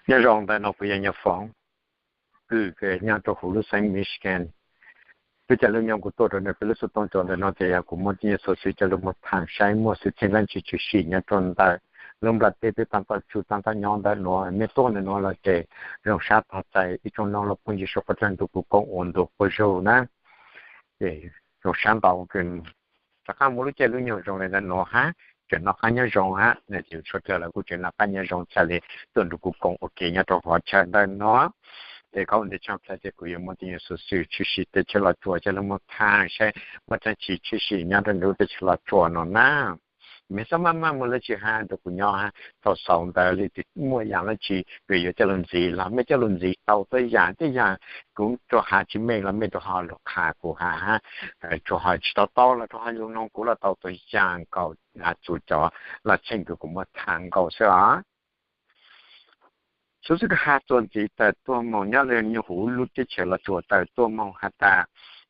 Nyob zoo ntawm no kuv yog Nyob Foom, kuv nyob rau hauv lub xeev Michigan. Lub caij lub nyoog kuv tuaj rau ntawm peb lub xov tooj tso ntawm no ces yog kuv muaj tib neeg xov xwm coj los mus tham saib muaj xwm txheej dab tsi tshwm sim nyob rau ntawm lub nplaj teb peb tau toj tsu tau toj nyob ntawm nuav. Nej tuaj ntawm nuav los ces zoo sab tog txais ib tsoom noog los phooj ywg suav qhov tag nrho kuv koom ua ntu quas zug na. Ces zoo sab ntau, rov qab muaj lub caij lub nyoog zoo li ntawm nuav hab, tseem noj qab nyob zoo hab, ces txhua txhua lawv kuj tseem noj qab nyob zoo txhaj li tuaj nrug kuv koom ua ke nyob rau hauv chaw ntawm nuav. Ces qhov ua ntej tshaj plaws ces kuv yuav muaj tib neeg xov xwm tshwm sim teb chaws Los Tsuas coj los mus tham saib muaj dab tsi tshwm sim nyob rau ntawm lub teb chaws Los Tsuas no na. Mej xob maj maj muaj dab tsi has rau kuv nyob hab, thaum xaus ntawd li twb muaj yaam dab tsi kws yuav coj lug ntxiv los mej coj lug ntxiv tau tuab yaam, tej yaam kuv rua has tsis meej los mej rua ho lug qha kuv has hab, rua ho tsis tau tau los rua ho lug noog kuv los tau tuab yaam nkaus, txug cov laj tsheej kws kuv muab tham nkaus xwb os. Xuv xwm kws has txuas ntxiv tawm tuaj moog nyob le nyuag huv lub teb chaws Los Tsuas tawm tuaj moog has tas,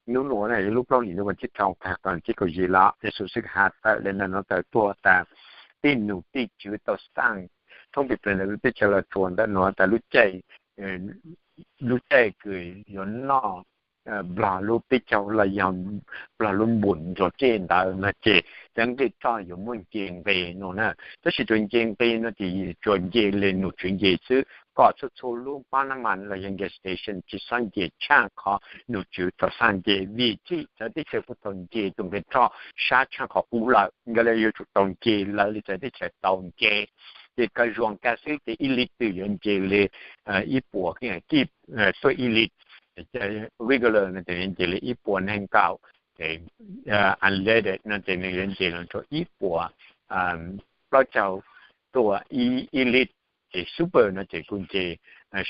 nub nuav yog lub plaub hlis ntuj vas thib rau tag tau thib kaum yim los, yog xuv xwm kws has tawm le ntawm nuav tawm tuaj tas, tej num tej tswv tau xaj thoob plaws ntawm lub teb chaws Los Tsuas ntawm nuav tas lub caij, lub caij kws yuav noj nplog lub peb caug los yog nplog lub npum ntsuas rej ntawd no ces cov nqi roj yuav muaj nce nqi no na. Tab sis tsuas nce nqi no ces tsuas nce le num tswv nce xwb, kom txhua txhua lub pab nab mas los yog gas station tsis xob nce tshaaj qhov num tswv tau xaj nce, vim txhij cov teb chaws kuj tau nce tus nqi roj sab tshaaj qhov qub lawm, nkawd le yuav tsum tau nce lawv li txawv teb chaws tau nce. Ces kaw zuag kag xwb ces ib lit twm yuav nce li ib puas kij tuaj ib lit, regular no ces yuav nce li ib puas neeg nkaum, ces unleaded no ces nws yuav nce los rau ib puas plaub caug tuaj ib lit, ces super no ces kuj nce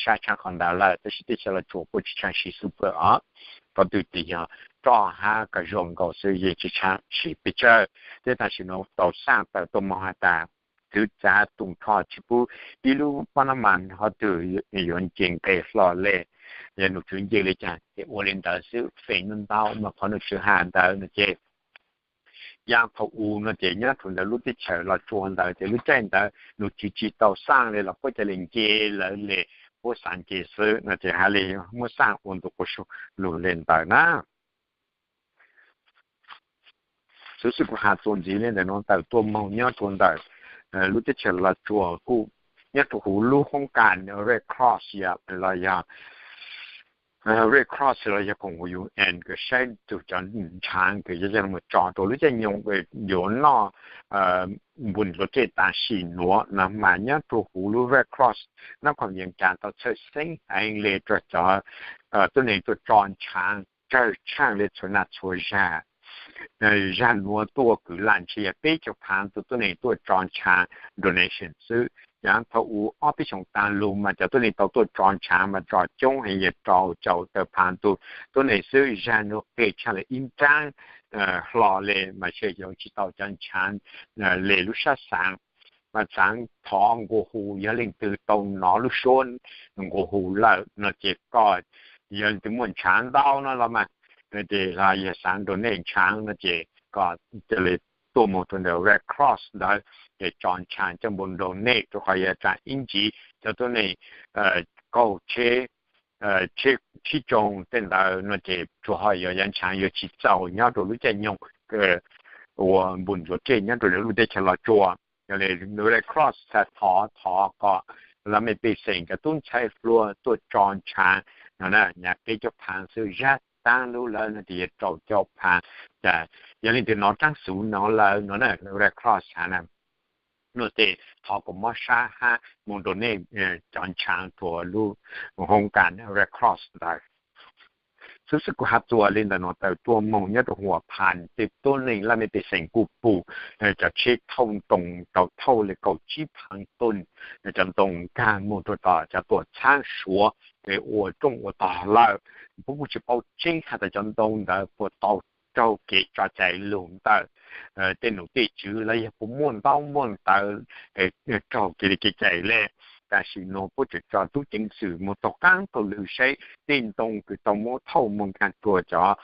sab tshaaj qhov ntawd lawm, tab sis teb chaws Los Tsuas kuj tsis tshaaj siv super os. Qhov twg ces yog roj hab kaw zuag nkaus xwb yeej tsis tshaaj siv pes tsawg. Teb tam sim no tau xaj tawm tuaj moog has tas, txwv txav tus rho tsis pub ib lub pab nab mas ho twg yuav nce nqe hlo le, yog num tswv nce li cas ces ua li ntawd xwb, feem ntau ntau mas qhov num tswv has ntawd no ces yav thaum u no ces nyob rau ntawm lub teb chaws Los Tsuas ntawd ces lub caij ntawd num tswv tsis tau xaj li los puab ca le nce lawv le, puab xav nce xwb no ces has le muab xaj ua ntu quas zug lug le ntawd na. Xuv xwm kuv has txuas ntxiv le ntawm nuav tawm tuaj moog nyob rau ntawm lub teb chaws Los Tsuas kuj nyob rau huv lub hoob kas Red Cross los yog Red Cross los yog koom U N kws saib txug cov ntshaav kws yuav coj mus tso rau lub caij nyoog yuav noj npum ntsuas rej tam sim nuav no mas nyob rau huv lub Red Cross North Carolina tau txhawj xeeb heev le rua cov tuab neeg tuaj tso ntshaav tsawg tshaaj le txhua naj txhua zag. Zag nuav tuaj kwv lam ntshe yog peb caug phaav tug tuab neeg tuaj tso ntshaav donation xwb. Yav thaum u ob peb xyoos taag lug mas cov tuab neeg tau tuaj tso ntshaav mas tso coob heev, yog rau caum tawm phaav tug tuab neeg xwb. Zag nuav qia tshaaj le ib nraab hlo le mas ntshe yuav tsis tau cov ntshaav le lub sab xaav mas xaav thov nqua hu yog leej twg tau nov lub suab nqua hu lawm no ces koj, yog leej twg muaj ntshaav ntau no los mas, ces los yog xaav donate ntshaav no ces koj ca le tuaj moog rua ntawm Red Cross ntawd ces tso ntshaav coj mus donate rua qhov yog tsaam ib ntsis cov tuab neeg kaug tsheb, tsheb tsoog tej ntawd no ces tsuas ho yog yav ntshaav yuav tsis txaus nyob rau lub caij nyoog uas npum ntsuas rej nyob rau lub teb chaws Los Tsuas. Yog le Red Cross txhad thov thov kom laj mej pej xeem cov tub ntxhais hluas tuaj tso ntshaav no na, nyav peb caug phaav xwb, zag taag lub lawm no ces yog rau caum phaav. Yog leej twg nov tsaab xuv no lawm no na, Red Cross has na, no ces thov kom mob sab hab mus donate cov ntshaav rua lub hoob kas Red Cross ntawd. Xuv xwm kuv has txuas le ntawm nuav tawm tuaj moog nyob rau Huas Phas, tej tuab neeg laj mej pej xeem kuj pum cov tsheb thauj ntoo tau thauj le kaum tsib phaav tun cov ntoo nkaag moog rua tom cov tuam txhab Suav ua rooj ua tog lawm. Puab kuj tsis paub tseeb has tas cov ntoo ntawd puas tau raug kev tso cai lug ntawm tej num tej tswv los yog puas muaj ntaub muaj ntawv raug kev li kev cai le. tam sim no puab tseem tso tub ceev xwm moog taug qaab taug lwm seb tej ntoo kws tau muab thauj moog nkaag rua cov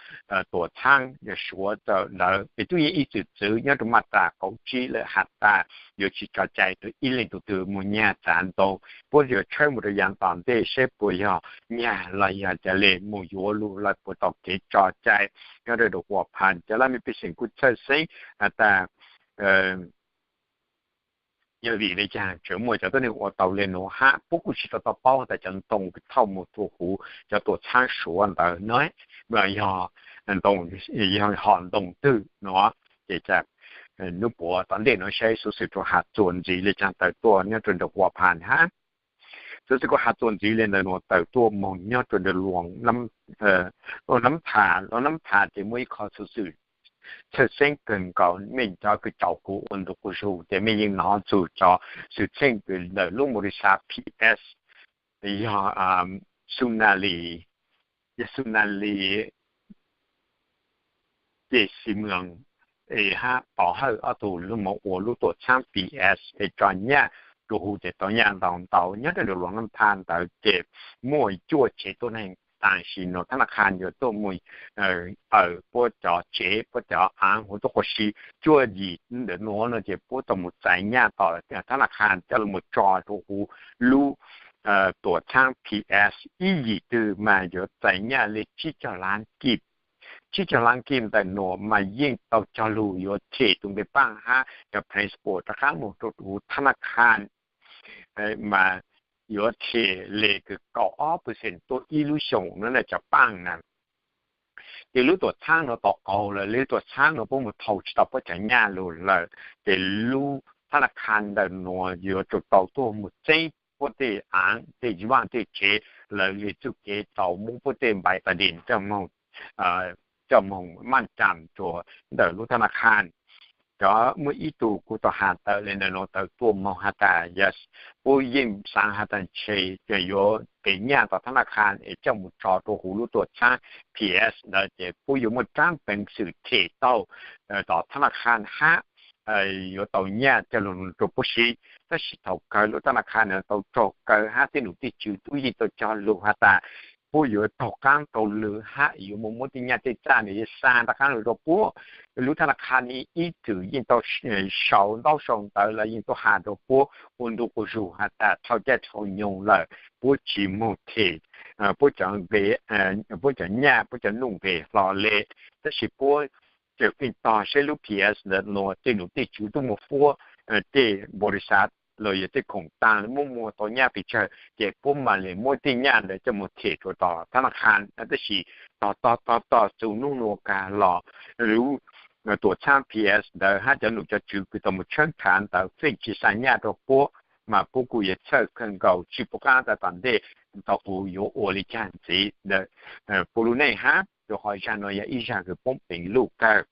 tuam txhaab Suav tawm ntawd es tub yeej ib txwm txwv nyob rua maj tas kaum tsib lawm has tas yuav tsi tso cai rua ib leej tug twg moog nyag txav ntoo. Puab yuav tshawb moog rua yaav tom ntej seb puas yog nyag los yog ca le moog yuav lug lawm puas tau kev tso cai nyob rua dau Huam Phas. Cov laj mej pej xeem kuj txhawj xeeb has tas yog vim le caag tseem muaj cov tuab neeg ua tau le nuav hab puab kuj tsi tau tau paub tas cov ntoo kws thauj moog rua huv cov tuam txhaab Suav ntawd nuav yog ntoo, yog hom ntoo twg nuav. Ces nub puav tom ntej nuav saib xuv xwm kuj has txuas ntxiv le caag tawm tuaj nyob rua nram Huam Phas hab. Xuv xwm kuj has txuas ntxiv le ntawm nuav tawm tuaj moog nyob rua nram Luam Nab Thas. Luam Nab Thas ces muaj ib qho xuv xwm txhawj xeeb kawg nkaus. Mej cov kws caum kuv ua ntu quas zug ces mej yeej nov txug cov xwm txheej kws ntawm lub npaus li xav P S yog Sunali, yog Sunali Ces Xi Mws es hab Pov Hawj ob tug lub moog ua lub tuam txhaab P S es tso nyaj rua huv ces tau nyaj ntau ntau. Nyob rua nram Luam Nab Thas ntawd ces muaj cuaj tsev tuab neeg tam sim nuav thab na khas yuav tuaj moog tawm puab cov tsev puab cov aav huv tuab qua si. Cuaj yim ntawm nuav no ces puab tau moog txais nyaj tom thab na khas coj lug moog tso rua huv lub tuam txhaab P S. Ib yim twg mas yuav txais nyaj le tsib caug lab kij. Tsib caug lab kij ntawm nuav mas yeej tau cog lug yuav them tus npe paaj hab cov principal rov qaab moog rua huv thab na khas mas yuav them le kws kaum ob percent tuab ib lub xyoos no na cov paaj na. Ces lub tuam txhaab no tau qaug lawm, lub tuam txhaab no puab moog thau tsi tau puab cov nyaj lug lawm, ces lub thab na khas ntawm nuav yuav tsum tau tuaj moog txeeb puab tej aav tej vaaj tej tsev, lawv le txuj kev tau muab puab tej npais tas dim coj moog maj cam rua ntawm lub thab na khas. Cov muaj ib tug kuj tau has tawm le ntawm nuav tawm tuaj moog has tas puab yeej xaav has tas ntshe yuav kev nyaj tom thab na khas es coj moog tso rua huv lub tuam txhaab P S ntawd ces puab yuav muaj raab peev xwm them tau tom thab na khas hab yuav tau nyaj coj lug rua puab siv. Tab sis thaum kawg lub thab na khas ntawd tau raug kaw hab tej num tej tswv tub yeej tau cog lug has tas puab yuav taug qaab taug lwm hab yuav moog muab tej nyaj tej txaj ntawd yuav xa rov qaab lug rua puab. Lub thab na khas ib txwm yeej tau sau ntaub sau ntawv los yeej tau has rua puab ua ntu quas zug has tas dhau caij dhau nyoog lawm puab tsi moog them puab cov npe, puab cov nyaj puab cov nuj nqes hlo le. Tab sis puab tseem feej tog seb lub P S ntawd nuav tej num tej tswv tub muaj fuab, tej npaus li xav los yog tej khoom taag muab muag tau nyaj pes tsawg ces puab mam le muab tej nyaj ntawd coj moog them rua tom thab na khas. Tab sis tog tog tog txug nub nuav kag los lub tuam txhaab P S ntawd hab cov num cov tswv kws tau moog tshawb khav ntawd feej tsi xa nyaj rua puab, mas puab kuj yuav txhawj kawg nkaus tsi paub qab tas tom ntej tau kuv yuav ua le caag ntxiv. Puab lub neej hab rua qhov zag nuav yog ib zag kws poob peev luj kawg.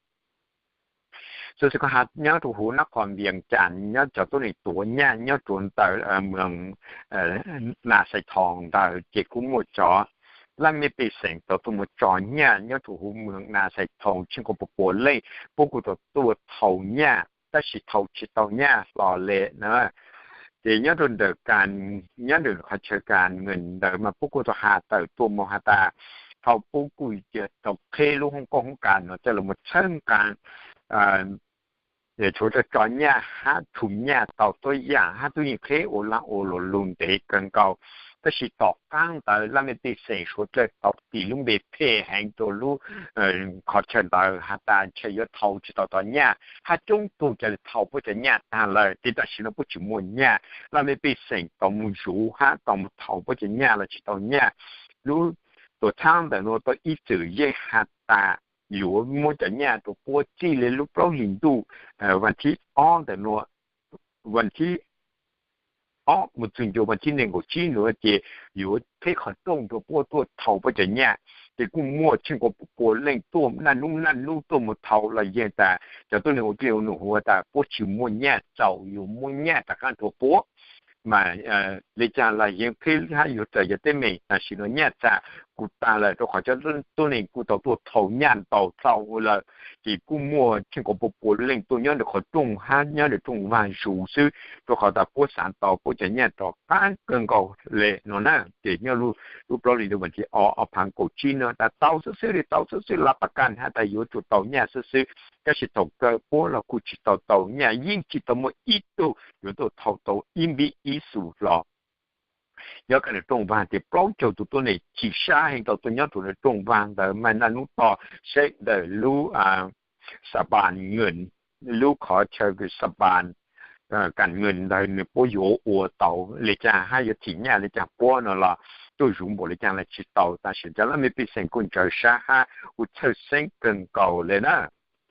Xov xwm kuj has nyob rua huv nab qhos Vias Cas nyob cov tuab neeg tuav nyaj nyob rua ntawm moos Na Xais Thoo ntawd ces kuj muaj cov laj mej pej xeem tau tuaj moog tso nyaj nyob rua huv moos Na Xais Thoo tsheej kuas puas puas leej, puab kuj tau tuaj thau nyaj tab sis thau tsi tau nyaj hlo le na. Ces nyob rua ntawm kas, nyob ntawm qhov chaw kas nws ntawd mas puab kuj tau has tawm tuaj moog has tas thaum puab kuj tau qheb lub hoob koob hoob kas no coj lug moog txhawb nqaa tshuav tso nyaj hab thu nyaj tau tuab yaam hab tub yeej qheb ua laaj ua luam lug ntev kawg nkaus. Tab sis tom qaab ntawd laj mej pej xeem suav dlawg tau tis lub npe phem heev rua lub qhov chaw ntawd has tas ntshe yuav thau tsi tau tau nyaj hab coob tug ca le thau puab cov nyaj taag lawm. Ces tam sim no puab tsi muaj nyaj, laj mej pej xeem tau moog zuv hab tau moog thau puab cov nyaj los tsi tau nyaj. Lub tuam txhaab ntawm nuav tau ib txwm yeej has tas yuav muab cov nyaj rua puab txij le lub plaub hlis ntuj vas thib ob ntawm nuav, vas thib ob moog txug ncua vas thib neeg nkaum tsib nuav ces yuav qheb qhov rooj rua puab tuaj thau puab cov nyaj. Ces kuj muaj tsheej kuas puas leej tuaj naj nub naj nub tuaj moog thau los yeej tas cov tuab neeg ua dlej ua num has tas puab tsi muaj nyaj txaus yuav muab nyaj rov qaab rua puab. Mas le caag los yeej qheb hab yuav raws yog teeb meem tam sim nuav nyaj txag kuj tag lawm, rau qhov cov tuab neeg kuj tau tuaj thau nyaj ntau tau lawm. Ces kuj muaj tsheej kaum pua pua leej tuaj nyob ntawm qhov rooj hab nyob ntawm rooj vag zus xwb, rau qhov tas puab xaav tau puab cov nyaj rov qaab kawg nkaus le no na. Ces nyob lub plaub hlis ntuj vas thib ob ob phav kaum tsib no tas tau xwb xwb li, tau xwb xwb, lab pab kaj hab tas yuav tsum tau nyaj xwb xwb. Tab sis thaum kawg puab los kuj tsis tau tau nyaj, yeej tsis tau muaj ib tug yuav tuaj thau tau ib npib ib xus los. Nyob kag ntawm rooj vag ces plaub caug tus tuab neeg chim sab heev tau tuaj nyob rua ntawm rooj vag ntawd mas naj nub to saib ntawm lub Sa Pas Nwm, lub qhov chaw Sa Pas Kas Nwm ntawd nws puab yuav ua tau le caag hab yuav thim nyaj le caag puab no los tuaj zuv npaum le caag los tsis tau. Tab sis cov laj mej pej xeem kuj ntsawv sab hab kuj txhawj xeeb kawg nkaus le na.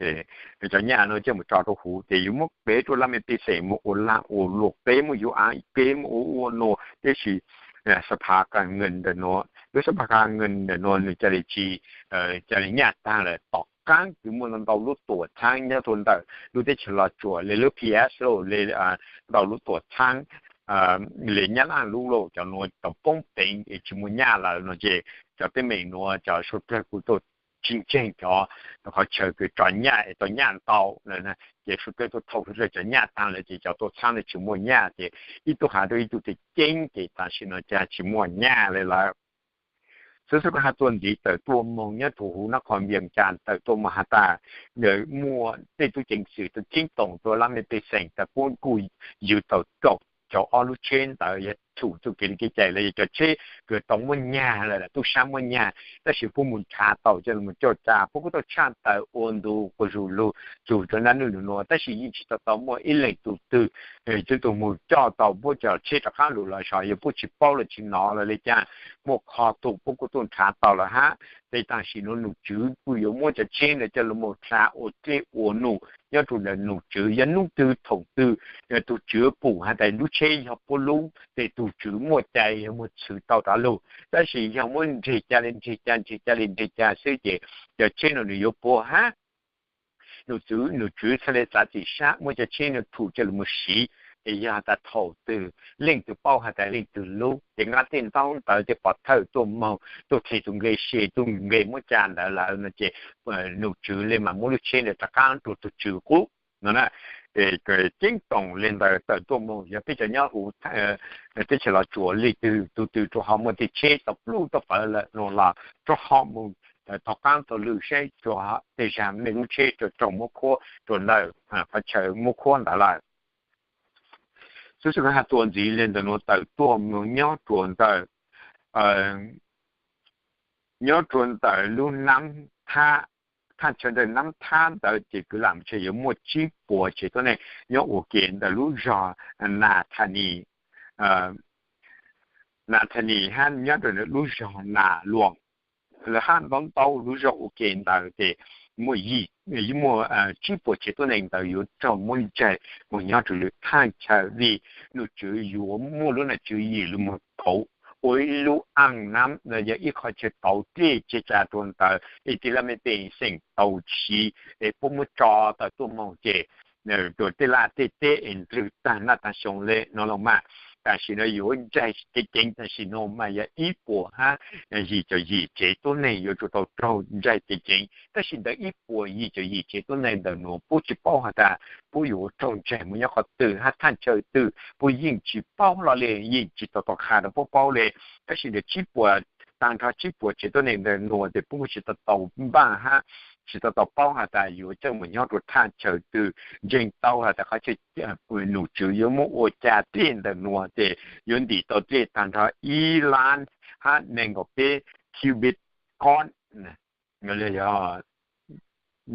Ces cov nyaj no coj mus tso rau huv ces yuav muab peb rua laj mej pej xeem mus ua laj ua luam, peb muab yuav av, peb muab ua ua nuav, tab sis Sa Pas Kas Nwm ntawm nuav, lub Sa Pas Kas Nwm ntawm nuav nws ca le tsis, ca le nyaj taag lawm. Tom qaab kws muaj ntau lub tuam txhaab nyob rua ntawm lub teb chaws Los Tsuas le lub P S L le ntau lub tuam txhaab le Nyab Laj lub lauj, cov nuav tau poob peev es tsis muaj nyaj lawm no ces cov teeb meem nuav cov suav dlawg kuj tau tsis ntseeg cov qhov chaw kws tso nyaj es tau nyaj ntau lawm na. Ces suav dlawg tuaj thau suav dlawg cov nyaj taag lawm ces cov tuam txhaab ntawd tsis muaj nyaj ces ib tug has rua ib tug tias ceeb ces tam sim no ca tsis muaj nyaj le lawm. Xwb xwb kuv has txuas ntxiv tawm tuaj moog nyob rua huv nab qhov Vias Cas tawm tuaj moog has tas muaj tej tub ceev xwm tau ceeb toom rua laj mej pej xeem tas puab kuj ywg tau rau caum ob lub tsheb ntawd yog thum txuj kev li kev cai los yog cov tsheb kws tau muaj nyaj lawm, tub sab muaj nyaj, tab sis puab mus nrhav tau coj los coj ca, puab kuj tau tshaj tawm ua ntu quas zug lug txug rua naj nub nub nuav, tab sis yeej tsis tau tau muaj ib leej tug twg tub tug mus coj tau puab cov tsheb rov qaab lug los saib, yog puab tsis paub los tsis nov los le caag, muaj qhov tug puab kuj tuaj nrhav tau lawm hab. Tej tam sim nuav num tswv kuj yuav muab cov tsheb ntawd coj lug mus dlha ua dlej ua num nyob rua ntawm num tswv, yog nub twg thaum twg tug tswv pum has tas lub tsheb yog puab lub ces tug tswv muaj cai yog muaj txwv tau rov lug, tab sis yog muab nreg ca le nreg ca nreg ca le nreg ca xwb ces cov tsheb no nws yuav puas hab. Num tswv, num tswv txhaj le txav txim sab muab cov tsheb no thum coj lug mus siv, es yog has tas thaum twg leej twg paub has tas leej twg lub ces nqa tej ntaub ntawv tej pov thawj tuaj moog tuaj them tug nqe se tug nqe muab ca ntawd lawm no ces num tswv le mas muab lub tsheb ntawd rov qaab rua tug tswv qub no na. Ceeb toom le ntawd tawm tuaj moog yog peb cov nyob huv teb chaws Los Tsuas leej twg tug twg rua ho muaj tej tsheb tau pluj tau pawv lawm no los rua ho mus thov qaab tau lwm saib rua tej zag mej lub tsheb rua raug muab khuab rua ntawm qhov chaw muab khuab ntawd lawm. Xwb xwb kuv has txuas ntxiv le ntawm nuav tawm tuaj moog nyob rua ntawm, nyob rua ntawm lub nab thab, thaj chaw ntawm nab thab ntawd ces kwv lam ntshe yuav muaj tsib puas tsev tuab neeg nyob ua ke ntawm lub zog Nas Tha Nis, Nas Tha Nis hab nyob rua ntawm lub zog Nas Luam, lawv hab ntau ntau lub zog ua ke ntawd ces muaj, muaj tsib puas tsev tuab neeg ntawd yuav raug muab ntsaig mus nyob rua lwm thaj chaw vim num tswv yuav muaj lub num tswv yim lug mus kauv ua ib lub aaj nab, yog ib qho chaw kauv dlej tseg ca rua ntawd es tej laj mej pej xeem tau siv es puab muab tso tawm tuaj moog ces rua tej laj tej teb es nrwg taag naj taag xyoo le no los mas. Tam sim no yuav ntsaig ceev ceev tam sim no mas yog ib puas hab yim caum yim tsev tuab neeg yuav tsum tau raug ntsaig ceev ceev, tab sis ntawd ib puas yim caum yim tsev tuab neeg ntawm nuav puab tsis paub has tas puab yuav raug ntsaig mus nyob qhov twg hab thaj chaw twg puab yeej tsis paub los le, yeej tsis tau tau qha rua puab paub le. Tab sis ntawm tsib puas, taag nrho tsib puas tsev tuab neeg ntawm nuav tes puab kuj tsis tau tau npaj hab tsis tau tau paub has tas yuav coj mus nyob rua thaj chaw twg, ntseeg tau has tas qhov chaw num tswv yuav muab ua ca dlej ntawm nuav tes yuav ntim tau dlej taag nrho ib lab hab neeg nkaum peb cubic foot, yog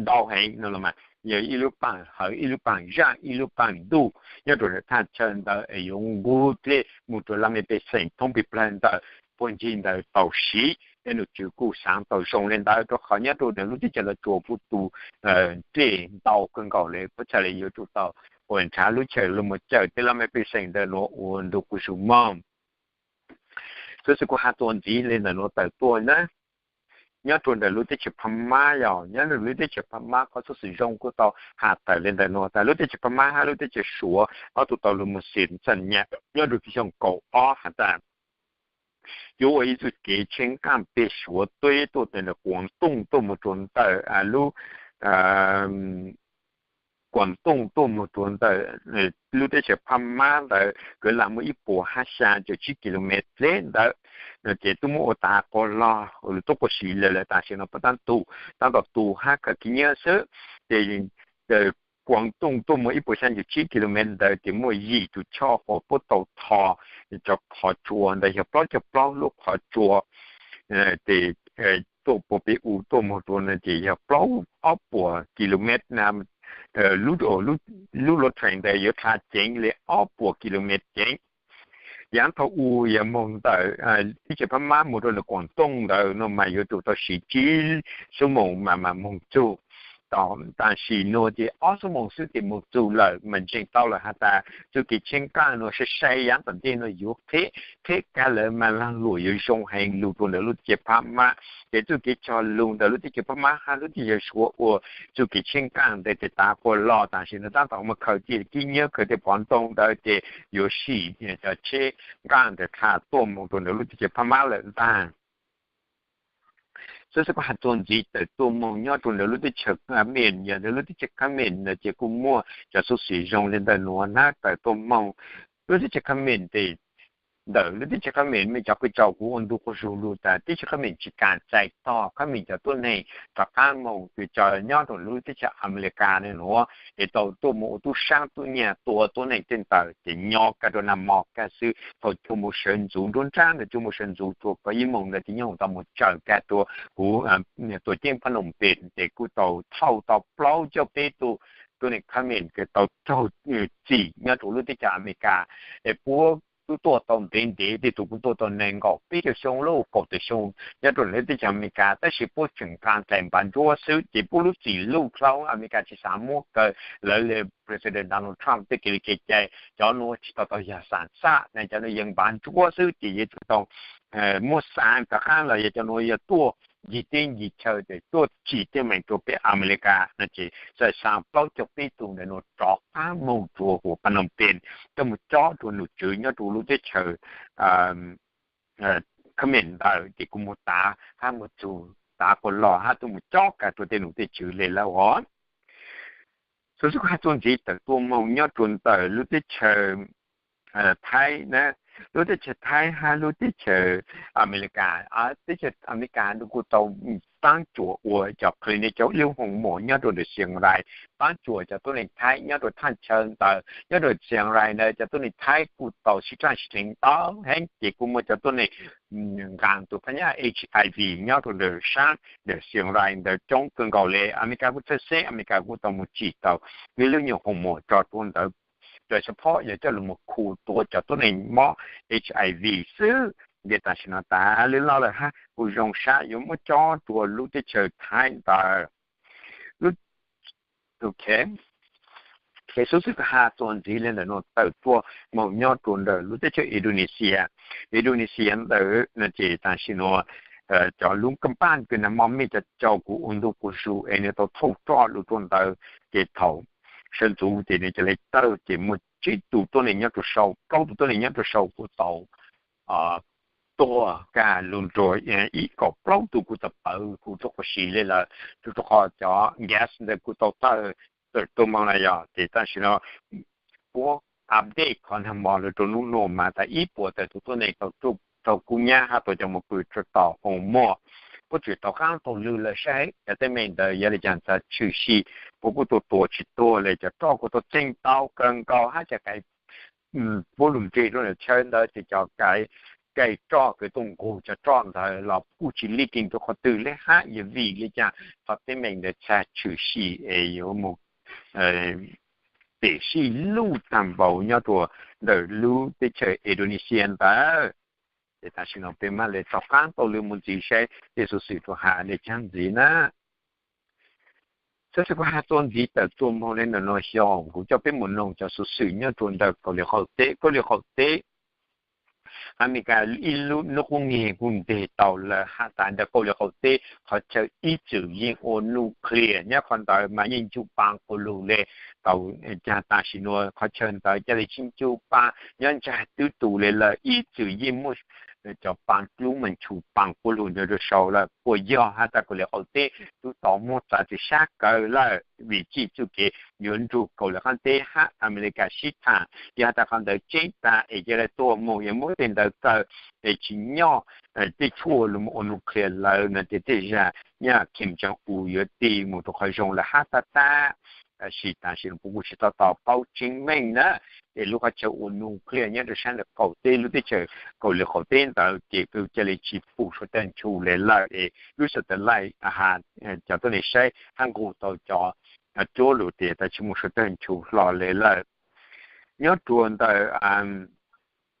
ntau heev no los mas yog ib lub paaj hawv, ib lub paaj zaaj, ib lub paaj ntuj nyob rua thaj chaw ntawd es yuav nqug dlej mus rua laj mej pej xeem thoob pig plawg ntawm puag ncig ntawd tau siv. Num tswv kuj xaav tau zoo le ntawd rua qhov nyob rua ntawm lub teb chaws Los Tsuas kuj tu dlej ntau kawg nkaus le, puab txhaj le yuav tsum tau ua nrhav lub chaw lug mus cawm tej laj mej pej xeem ntawm nuav ua ntu quas zug moog. Xwb xwb kuv has txuas ntxiv le ntawm nuav tawm tuaj na, nyob rua ntawm lub teb chaws Phab Mab, yog nyob rua lub teb chaws Phab Mab qhov xov xwm zoo kuj tau has tawm le ntawm nuav tas lub teb chaws Phab Mab hab lub teb chaws Suav ob tug tau lug mus xis txaj nyam nyob rua xyoo kaum ob has tas yuav ua ib txuj kev tsheb nqaj peg Suav teb tuaj ntawm Kuam Tooj tuaj mus rau ntawm lub Kuam Tooj tuaj mus rau ntawm lub teb chaws Phab Mab ntawd, kwv lam muaj ib puas hab xya caum tsib kilomev dleb ntawd. Ces twb muab ua tav quas log, lawv twb quas siv lawm, lawv tam sim no puas tab tom tu, tab tom tu hab khaws khib nyiab xwb. Ces Kuam Tooj tuaj mus ib puas xya caum tsib kilomev ntawd ces muaj yim tus choj uas puab tau tho cov qhov tsua ntawd yog plaub caug plaub lub qhov tsua, ces tuaj puas peb u tuaj mus rau no ces yog plaub, ob puas kilomev na, lub, lub luv train ntawd yuav dha ceev li ob puas kilomev ceev. Yav thaum u yog moog ntawm teb chaws Phab Mab mus rau ntawm Kuam Tooj ntawd no mas yuav tsum tau siv tsib xuab moos mas mam moog txug. Tam sim nuav ces ob xuab moos xwb ces moog txug lawm mas ntseeg tau lawm has tas txuj kev tsheb nqaj nuav sai sai yav tom ntej nuav yuav qheb, qheb kag lawv mas laag luam yuav zoo heev lug rau ntawm lub teb chaws Phab Mab. Ces txuj kev cog lug ntawm lub teb chaws Phab Mab hab lub teb chaws Suav ua txuj kev tsheb nqaj ntawd ces tav quas log tam sim nuav tab tom mas khaws khib nyiab khaws tej phov ntoo ntawd ces yuav sim cov tsheb nqaj ntawd dha tuaj moog rau ntawm lub teb chaws Phab Mab lawm ntag. Xov xwm kuv has txuas ntxiv tawm tuaj moog nyob rau ntawm lub teb chaws Khab Mem, yog ntawm lub teb chaws Khab Mem ntawd ces kuj muaj cov xov xwm zoo li ntawm nuav na tawm tuaj moog. Lub teb chaws Khab Mem ces ntawm lub teb chaws Khab Mem mej cov qhia rau kuv ua ntu quas zug lug tas teb chaws Khab Mem tsis kam txais tog Khab Mem cov tuab neeg rov qaab moog, ces cov nyob rau lub teb chaws Amelikas nuav es tau tuaj moog ua tub saab tub nyag tua tuab neeg tej ntawd ces nyob kag rua nag mo kag xwb. Thaum cuag mus sawv ntxuv nruab nrab ntawd, cuag mus sawv ntxuv rua kaum ib moos ntawd ces nyoob hoom tau mus tsaws kag rua huv tuam ceeb Phnom Penh ces kuj tau thauj tau plaub caug peb tug tuab neeg Khab Mem kws tau raug txim nyob rau lub teb chaws Amelikas. Es puab tub tuaj tau ntev ntev, tej tug kuj tuaj tau nees nkaum peb caug xyoo lub kaum tawm xyoo nyob rau lub teb chaws Amelikas, tab sis puab tseem nqaa dlais npav ntsuab xwb ces puab lub txim luj dlhau, Amelikas tsis xav muab kaw lawv li President Donald Trump tej kev li kev cai. Cov nuav tsis tau tau yog xam xaj na, cov nuav yeej npav ntsuab xwb ces yuav tsum tau muab xa rov qaab los yog cov nuav yog tuaj ncig teb ncig chaw ces tuaj tsim teeb meem rua peb Amelikas no ces xa xa plaub caug peb tug ntawm nuav rov qaab moog rua huv Phnom Penh coj mus cob rua nom tswv nyob rua lub teb chaws Khab Mem ntawd ces kuj mus tav hab mus txug tav quas log hab tuaj mus cob kag rua tej nom tej tswv le lawm os. Xov xwm kuv has txuas ntxiv tawm tuaj moog nyob rua ntawm lub teb chaws Thaib na, lub teb chaws Thaib hab lub teb chaws Amelikas, teb chaws Amelikas nws kuj tau taab cuam ua cov clinic, cov ub hoos mos nyob rua ntawm Xiang Rai, taab cuam cov tuab neeg Thaib nyob rua thaaj chaw ntawd. Nyob rua Xiang Rai ntawd cov tuab neeg Thaib kuj tau sib raaj sib dheev ntau heev ces kuj muaj cov tuab neeg nqaa tus phab nyaj HIV nyob rua ntawm saab ntawm Xiang Rai ntawd coob kawg nkaus le. Amelikas kuj txhawj xeeb, Amelikas kuj tau mus tsim tau ib lub nyuag hoos mos tso rua ntawd rua xab phob yog coj lug mus khu tuav cov tuab neeg mob HIV xwb. Ces tam sim no tas le loj lawm hab kuj zoo sab yuav muab cob rua lub teb chaws Thaib ntawd. Lub, ok, xov xwm kuv has txuas ntxiv le ntawm nuav tawm tuaj moog nyob rua ntawm lub teb chaws Indonesia. Indonesia ntawd no ces tam sim nuav cov lub kab npaj kws nag mo mej cov caug kuv ua ntu quas zug es nws tau thauj roj lug rua ntawd ces thaum sawv ntxuv ces nws cov le tawg ces muaj tsib tug tuab neeg nyob rua sau, plaub tug tuab neeg nyob rua sau kuj tau tuag kag lug nrug ib kaum plaub tug kuj tau pawv kuj rua quas siv le lawm, rua rua qhov cov gas ntawd kuj tau tawg tawm tuaj moog na yog. Ces tam sim no puab update qhov nag mo lug rua nub nuav mas tas ib puas tawm tug tuab neeg tau raug kub nyab hab tau coj mus pw rua tom hoos mos. Puab tseem tau qaab taug lw lawm saib cov teeb meem ntawd yog le caag txhaj tshwm sim, puab kuj tua tua tsis tuag le, cov roj kuj tau txeeg tau kawg nkaus hab cov kais puab lug nres rua ntawm chaw ntawd ces cov kais roj kws tuaj nqug cov roj ntawd los kuj tsis leaking rua qhov twg le hab yog vim le caag qhov teeb meem ntawd txhaj tshwm sim es yuav mus pem sij luj taag npaum nyob rua ntawm lub teb chaws Indonesia ntawd. Ces tam sim no peb mam le rov qaab tau lw mus ntxiv saib tej xuv xwm rua has le caag ntxiv na. Xov xwm kuv has txuas ntxiv tawm tuaj moog le ntawm nuav xyov kuv coj peb mus noog cov xuv xwm nyob rua ntawm Kauslim Qaum Teb. Kauslim Qaum Teb, Amelikas ib lub nub qub neg kuj nteg tau lawm has tas ntawm Kauslim Qaum Teb qhov chaw ib txwm yeej ua nuclear nyob qhov ntawd mas yeej ncu pa quas lug le. Tau caag tam sim nuav qhov chaw ntawd ca le sib ncu pa nyob ntsag twb tu le lawm, ib txwm yeej muaj cov paas dlub mas nchu paas quas lug nyob rua sau lawm. Puas yog has tas Kauslim Qaum Teb tub tau muab txav txim sab kawg lawm vim txuj kev yuav nrug Kauslim Qaab Teb hab Amelikas sib thaam, yog has tas qhov ntawd tseeb tas es ca le tuaj moog yuav muab tej ntawd kaw es tsi nyob tej tshuaj lug moog ua nuclear lawm no ces tej zag nyaj Kim Jong-un yuav tig moog rua qhov zoo lawm hab tab tab. Tab sis tam sim no puab kuj tsi tau tau paub tseeb meej na. Es lub qhov chaw ua nuclear nyob rua saab ntawm qaum teb, lub teb chaws Kauslim Qaum Teb ntawd ces kws ca le tsi pum suav tawg nchu le lawm es lub satellite cov tuab neeg saib hab nqug tau cov cuab lug tias tas tsi muaj suav tawg nchu hlo le lawm. Nyob rua ntawm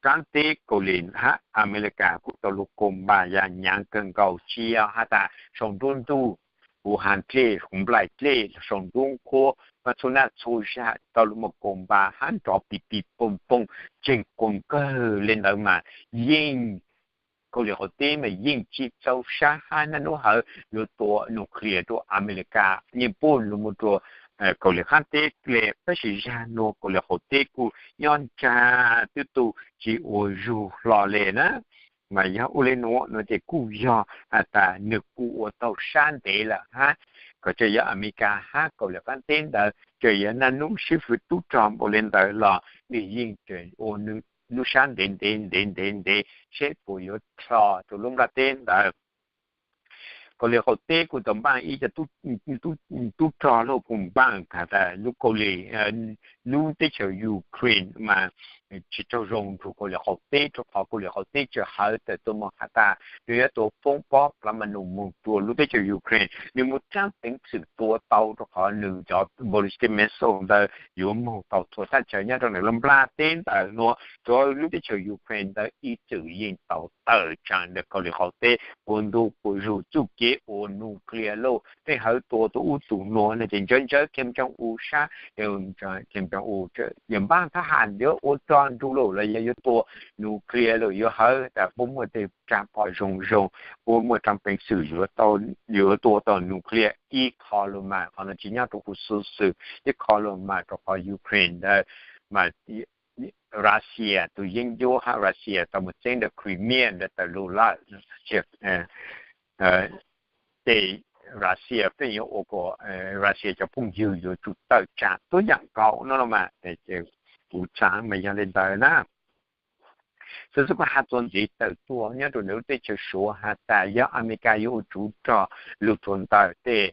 qaab teb Kauslim hab Amelikas kuj tau lug koom npaas yam nyaav kawg nkaus tsi yog has tas sau nruab ntuj, huv has dlej, huv nplaim dlej, sau nruab nqhuab, mas txhua naj txhua zag tau lug moog koom npaas hab nrov pim pim poog poog tseeg koom kawg le ntawd mas yeej Kauslim Qaum Teb mas yeej tsi txaus sab hab naj nub hawv yuav tua nuclear rua Amelikas, yeej puj lug moog rua Kauslim Qaab Teb le. Tab sis zag nuav Kauslim Qaum Teb kuj nyob nraag tub tug tsi ua zug hlo le na. Mas yog ua le nuav no ces kuj yog has tas nwg kuj ua tau sab ntev lawm hab kom txawm yog Amelikas hab Kauslim Qaab Teb ntawd txawm yog naj nub sib fwv tub rog npaum le ntawd los nwg yeej ua lub sab ntev ntev ntev ntev ntev seb puas yuav dlho rua lub nplaj teb ntawd. Kauslim Qaum Teb kuj tau npaaj ib co tub rog lauj, kuj npaaj has tas lub Kauslim, lub teb chaws Ukraine mas tsi raug zoo nrug Kauslim Qaum Teb rua qhov Kauslim Qaum Teb txawm hawv tawm tuaj moog has tas nwg yuav tua foob pob plav ma num moog rua lub teb chaws Ukraine, nwg muaj tsab peev xwm tua tau rua qhov nwg cov ballistic missile ntawd yuav moog tau txhua thaj chaw nyob rua nwg lub nplaj teb ntawd nuav. Rua lub teb chaws Ukraine ntawd ib txwm yeej tau tawm tsaam ntawm Kauslim Qaum Teb puas ntuj puas zug txuj kev ua nuclear lauj. Tej hawv tua tau ub tug nuav no ces ntsawv ntsawv Kim Jong-un sab, Kim Jong-un yog npaaj thab ham yuav ua rog nrug lauj los yog yuav tua nuclear lauj, yuav hawv tas puab muaj tej tsab phom zoo zoo, puab muaj tsab peev xwm yuav tua tau nuclear ib qho lug mas. Qhov no tsi nyob rua kuv xuv xwm, ib qho lug mas rua qhov Ukraine ntawd mas Russia tug yeeb ncuab hab Russia tau moog txeeb ntawm Crimea ntawd tawm lug lawm. Ces Russia pheej yuav ua kom Russia cov phooj ywg yuav tsum tawm tsaam tuab yaam nkaus no los mas kuv xaav mas yog le ntawd na. Xwb xwb kuv has txuas ntxiv tawm tuaj nyob rua ntawm lub teb chaws Suav has tas yog Amelikas yuav ua tsuv rog lug rua ntawm tej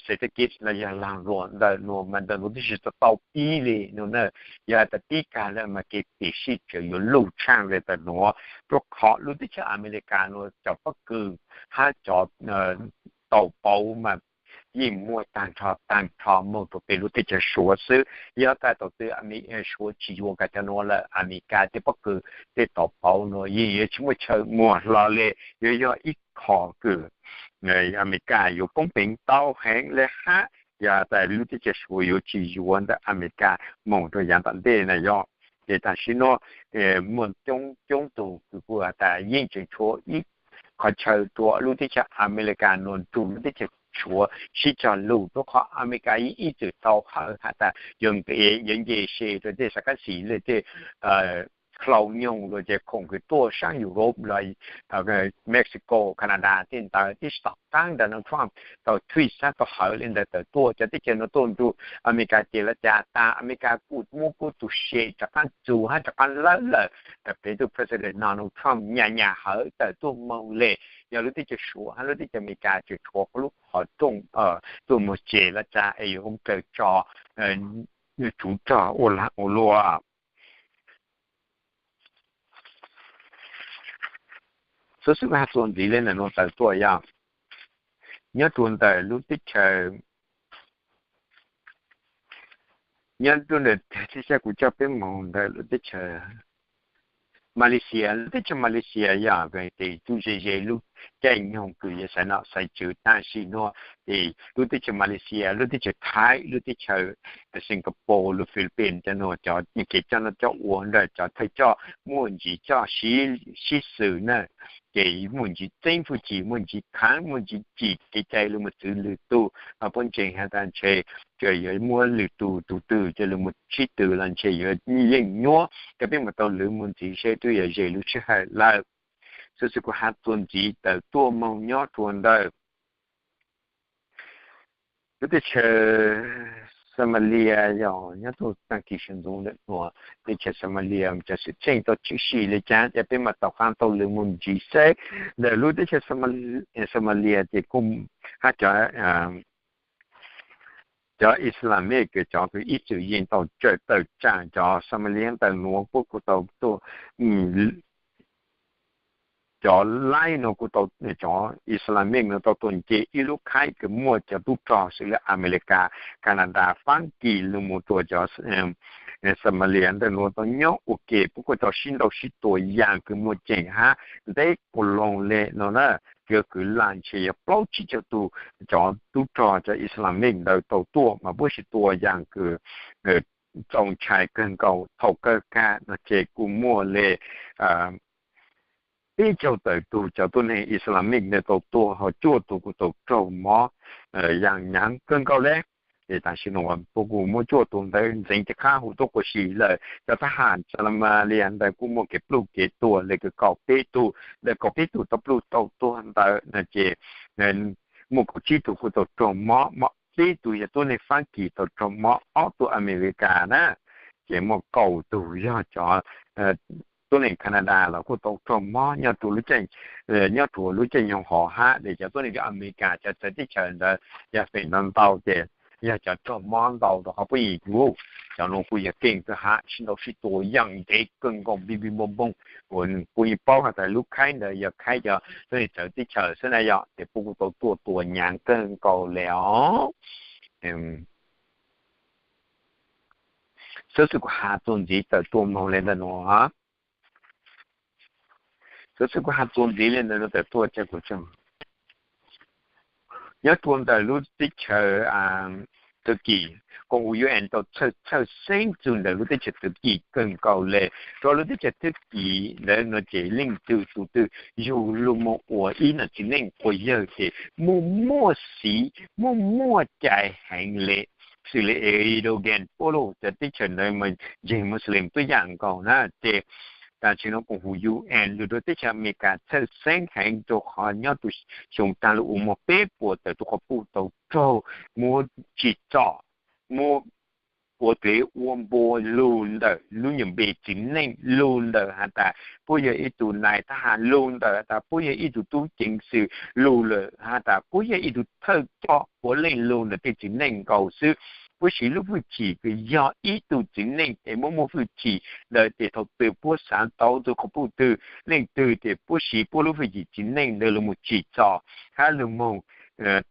xev thab kib los yog laag luam ntawm nuav mas ntawm nuav twb tsi tau pib le nuav na. Yog tas pib kag lawm mas kev pim sij tseem yuav luj tshaaj le ntawm nuav, rua qhov lub teb chaws Amelikas nuav cov pob kws hab cov tau pauv mas yeej muaj taag nrho taag nrho moog rua pem lub teb chaws Suav xwb. Yog tas thaum twg Suav tsi yuav kag cov nuav lawm, Amelikas tej pob kws tej tau pauv nuav yeej yuav tsi muaj chaw muag hlo le. Yuav yog ib qho kws Amelikas yuav poob peev tau heev le hab yog tas lub teb chaws Suav yuav tsi yuav ntawm Amelikas moog rua yaav tom ntej na yog. Ces tam sim nuav muaj coob coob tug kws kuj has tas yeej tseem tshuav ib qhov chaw rua lub teb chaws Amelikas nuav nrug lub teb chaws Suav sib cog lug, rua qhov Amelikas yeej ib txwm tau hawv has tas yuav nqe yuav nce se rua tej sav kab xis le tej hlau nyoog lug ces khoom kws tuaj saab Europe los Mexico, Canada tej ntawd tib si tom qaab ntawd Donald Trump tau twj saab tau hawv le ntawd tawm tuaj. Cov teb chaws nuav tuaj nrug Amelikas ces lawv cas tas Amelikas kuj muab kuj tug se rov qaab txug hab rov qaab lawb lawm. Peb tug President Donald Trump nyam nyam hawv tawm tuaj moog le. Yog lub teb chaws Suav hab lub teb chaws Amelikas tseem tshuav lub qhov rooj tuaj moog ces lawv cas es yuav kawg tso tsuv rog ua lag ua luam. Xwb xwb has txuas ntxiv le ntawm nuav tawm tuaj yog nyob rua ntawm lub teb chaws, nyob rua ntawm teb chaws kuv coj peb moog ntawm lub teb chaws Malaysia. Lub teb chaws Malaysia yog ces tub ze ze lub caij nyoog kws yuav xaiv nom xaiv tswv tam sim nuav ces lub teb chaws Malaysia, lub teb chaws Thaib, lub teb chaws Singapore, lub Philippines cov nuav cov kev coj noj coj ua ntawm cov thawj coj muaj ntsis coj sib xws na. Ces muaj ntsis txeeb hwj chim, muaj ntsis khaav, muaj ntsis cim kev cai lug moog txwv lwm tug. Puab ntseeg has tas ntshe tsuas yuav muab lwm tug tug twg coj lug moog sib tw los ntshe yuav yeej nyuab. Cov peb moog tau lwv moog ntxiv seb twb yog ze lub sij hawm lawm. Xov xwm kuv has txuas ntxiv tawm tuaj moog nyob rua ntawm lub teb chaws Somalia, yog nyob tuaj taag kis sawv ntxuv ntawm nuav teb chaws Somalia cov xwm txheej tau tshwm sim le caag, ca peb maam tom qaab tau lug moog ntsib seb ntawm lub teb chaws Somalia ces kuj hab cov cov Islamic cov kws ib txwm yeej tau tsawm tawm tsaam cov Somalia ntawm nuav puab kuj tau tuaj cov laib nuav kuj tau, cov Islamic nuav tau tuaj nce ib lub khaib kws muaj cov tub rog xws le Amelikas, Kanada, Faab Kis lug moog rua cov Somalia ntawm nuav tau nyob ua ke, puab kuj tau sib nrau sib tua yaam kws muaj ceem hab nteb quas loog le nuav na. Cov kws laam ntshe yog plaub tsib caug tug cov tub rog cov Islamic ntawd tau tuaj mas puab sib tua yaam kws txaus ntshai kawg nkaus. Thaum kawg kag no ces kuj muaj le peb caug tawm tug cov tuab neeg Islamic ntawd tau tuag, ho cuaj tug kuj tau raug mob yaam nyaav kawg nkaus le. Ces tam sim no puab kuj muab cuaj tug ntawd ntxeev tes qab hu tuab quas si lawm. Cov thab ham Somalia ntawd kuj muaj kev pluj kev tuag le kws kaum peb tug, ntawm kaum peb tug tau pluj tau tuag ntawd no ces muaj kaum tsib tug kuj tau raug mob, peb tug yog tuab neeg Faab Kis tau raug mob, ob tug Amelikas na, ces muaj kaum tug yog cov tuab neeg Kanada los kuj tau raug mob nyob rua lub caij, nyob rua lub caij nyoog hov hab. Ces cov tuab neeg Amelikas cov txawv teb chaws ntawd yog feem ntau ntau ces yog cov raug mob ntau rua qhov puab yeej yuav, cov nuav kuj yog keej kawg hab sib nrau sib tua yaam ntev kawg nkaus npij npij npoo npoo. Kuv yeej paub has tas lub khaib ntawd yog khaib cov tuab neeg txawv teb chaws xwb na yog, ces puab kuj tau tuaj tua nyaav kawg nkaus le os. Xov xwm kuv has txuas ntxiv tawm tuaj moog le ntawm nuav. Xov xwm kuv has txuas ntxiv le ntawm nuav tawm tuaj, nyob rua ntawm lub teb chaws Turkey, koom U N tau txhawj txhawj xeeb txug ntawm lub teb chaws Turkey kawg nkaus le, rua lub teb chaws Turkey ntawd no ces leej twg tug twg yug lug moog ua ib nom txiv neej quas yawg ces muaj muaj xiv, muaj muaj cai heev le. Xws le Erdogan puab lug cov teb chaws ntawd mas ntseeg Muslim tuab yaam nkaus na, ces tam sim no koom U N lug rua teb chaws Amelikas txhawj xeeb heev rua qhov nyob rua xyoo taag lug ua muaj peb puas tawm tug quas puj tau raug muab tsim txom, muab ua dlev ua npua lug ntawm lub nyuam npe txiv neej, lug ntawm has tas puab yog ib tug nais thab ham, lug ntawm has tas puab yog ib tug tub ceev xwm, lug lawm has tas puab yog ib tug thawj coj puav leej lug ntawm tej txiv neej nkaus xwb. Puab siv lub hwj chim kws yog ib tug txiv neej es muab muaj hwj chim ntawd ces thaum twg puab xaav tau tug quas puj twg leej twg ces puab siv puab lub hwj chim txiv neej ntawd lug moog tsim txom hab lug moog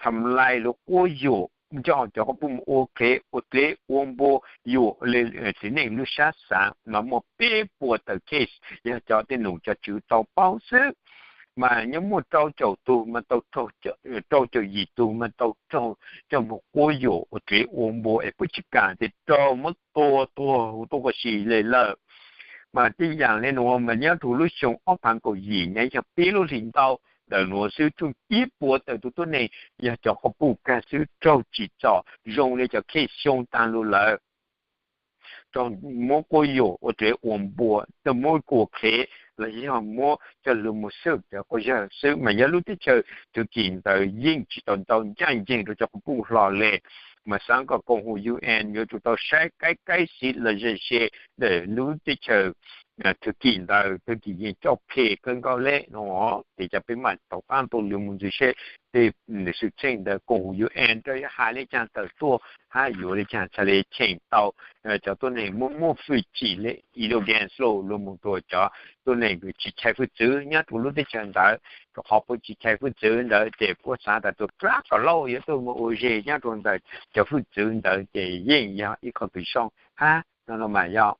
tham lais lug quab yuam nrog cov quas puj mus ua qhev ua dlev ua npua yuam le txiv neej lub sab xaav mas muaj peb puas tawm case yog cov tej num cov tswv tau paub xwb. Mas nyob muaj rau caum tug mas tau, rau caum yim tug mas tau raug coj moog quab yuam ua dlev ua npua es puab tsi kaam tes raug muab tua tuag hu tuab quas si le lawm. Mas tej yaam le nuav mas nyob rua lub xyoo ob phaav kaum yim nyob yog peb lub hli ntau ntawm nuav xwb raug ib puas tawm tug tuab neeg yog cov quas puj kag xwb raug tsim txom zoo le cov case xyoo taag lug lawm, raug muab quab yuam ua dlev ua npua, raug muab ua qhev los yog muab coj lug mus xwb cov quas yawg xwb. Mas yog lub teb chaws Turkey ntawd yeej tsi tau ntau ncaaj nceeg rua cov quas puj hlo le. Mas xaav kom koom hu U N yuav tsum tau saib kaib kaib xiv los ze ze ntawm lub teb chaws Turkey ntawd, Turkey yeej coj phem kawg nkaus le no. Ces cov peb maam tau qaab tau lug mus ntxiv seb tej xwm txheej ntawd koom hu U N rau yuav has le caag tawm tuaj hab yuav le caag txhaj le cheem tau cov tuab neeg muaj muaj hwj chim le Erdogan lug mus rua cov tuab neeg kws tsi chais hwj txwv nyob rua lub teb chaws ntawd. Rua qhov puab tsi chais hwj txwv ntawd ces puab xaav tas tug dlaab kom lauj yuav tuaj mus ua zes nyob rua ntawm cov hwj txwv ntawd ces yeej yog ib qho kws zoo hab no no mas yog.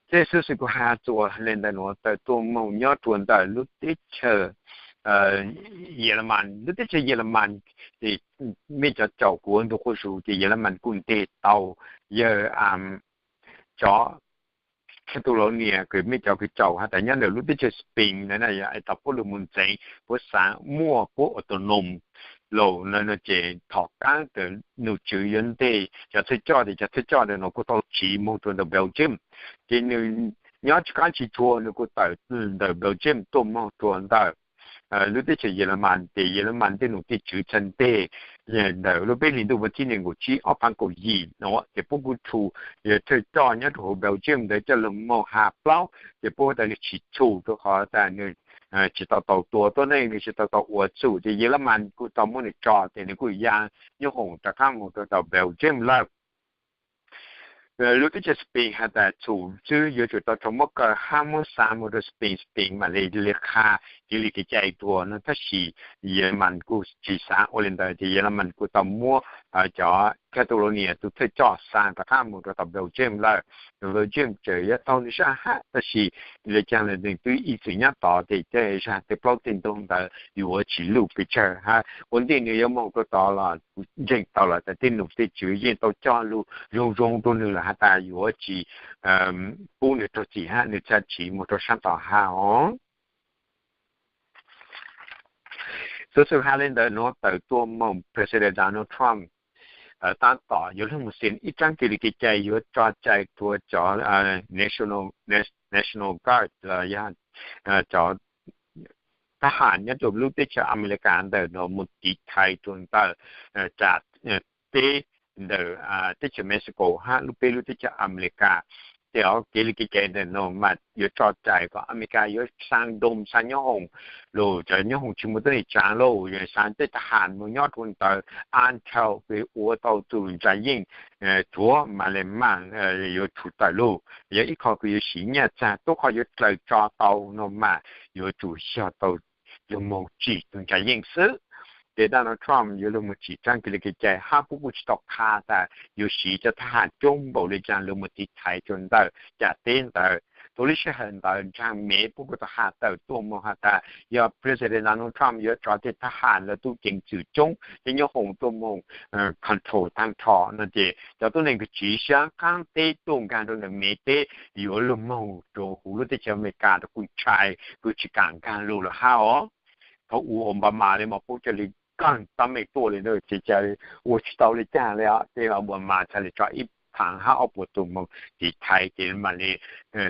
Tej xov xwm kuv has txuas le ntawm nuav tawm tuaj moog nyob rua ntawm lub teb chaws Yeleman. Lub teb chaws Yeleman, mej cov caum kuv ua ntu quas zug ces Yeleman kuj nteg tau yawg cov Catalonia kws mej cov kws caum has tas nyob ntawm lub teb chaws Spain ntawd na, yog es tau puab lug mus ntxeev puab xaav muaj puab autonom lawm no ces thov kaab tas nom tswv yuav nteg cov thawj coj, tes cov thawj coj ntawd no kuj tau tsiv moog rua ntawm Belgium. Ces nwg nyob tsis qab tsis tshua nws kuj tawm ntawm Belgium tuaj moog rua ntawm lub teb chaws Yelemas, ces Yelemas tej nom tej tswv txhaj nteg ntawm lub peb hlis ntuj vas thib nees nkaum tsib ob phav kaum yim no ces puab kuj tshum thawj coj nyob rua huv Belgium ntawd coj lug moog has plaub, ces puab tas nws tsis tshum rua qhov tas nws tsis tau tau tua tuab neeg, nws tsis tau tau ua txhum, ces Yelemas kuj tau muab nws tso, ces nws kuj ya nyob hoom rov qab moog rua tau Belgium lawm. Lub teb chaws Spain has tas txhum xwb yuav tsum tau rua muab kaw hab muab xa moog rua Spain, Spain mam li li qha kev li kev cai dua no, tab sis Yelemas kuj tsis xav ua li ntawd, ces Yelemas kuj tau muab cov Catalonia tus thawj coj xa rov qab moog rua tau Belgium lawm. Belgium tseem yuav taug nws zaj hab, tab sis li caag le nws twb ib txwm nyob tod, ces tej zag tej plaub tej ntug ntawd yuav tsis luj pes tsawg hab. Ua ntej nws yuav moog rua tod los ntseeg tau lawm tas tej nom tej tswv yeej tau coj lug zoo zoo rua nws lawm has tas yuav tsis pub nws raug txim hab nws txhaj tsiv moog rua saab tod hab os. Xuv xwm has le ntawd nuav tawm tuaj moog President Donald Trump taab tom yuav lug moog xeem ib tsaab kev li kev cai yuav tso cai rua cov National Guard los yog cov thab ham nyob rua lub teb chaws Amelikas ntawm nuav moog tiv thaiv rua ntawm teb ntawm teb chaws Mexico hab lub peb lub teb chaws Amelikas. Ces kev li kev cai ntawm nuav mas yuav tso cai kom Amelikas yuav xaa doom xaa nyob hoom lug, cov nyob hoom tsis muaj tuab neeg tsaav lug, xaa tej thab ham moog nyob rua ntawd, aa thaum kws ua tau tug ntsa yeej, tsuav mas le maam yuav tsum tawm lug, yog ib qho kws yuav siv nyaj txag, tub qho yuav dlaws tso tau no mas yuav tsum yog tau lug moog tsim tug ntsa yeej xwb. Ces Donald Trump yuav lug moog tsim tsaab kev li kev cai hab puab kuj tsis tau qha tas yuav siv cov thab ham coob npaum le caag lug moog tiv thaiv rua ntawm cov teb ntawd. Thaus lub sij hawm ntawd nraag Mev puab kuj tau has tawm tuaj moog has tas yog President Donald Trump yuav tso tej thab ham lawv tub ceev xwm coob cov nyob hoom tuaj moog control taag nrho no ces cov tuab neeg kws tsiv sab qaab teb tuaj nkaag rua ntawm Mev teb yuav lug moog rua huv lub teb chaws Amelikas rua kuj ntshai, kuj tsis kaam nkaag lug lawm hab os. Thaus u Obama le mas puab ca le kaag tab meeg tuaj le ntawd ces ca ua tsis tau le caag le, ces Obama ca le tso ib phaav hab ob puas tug moog tiv thaiv ces mam le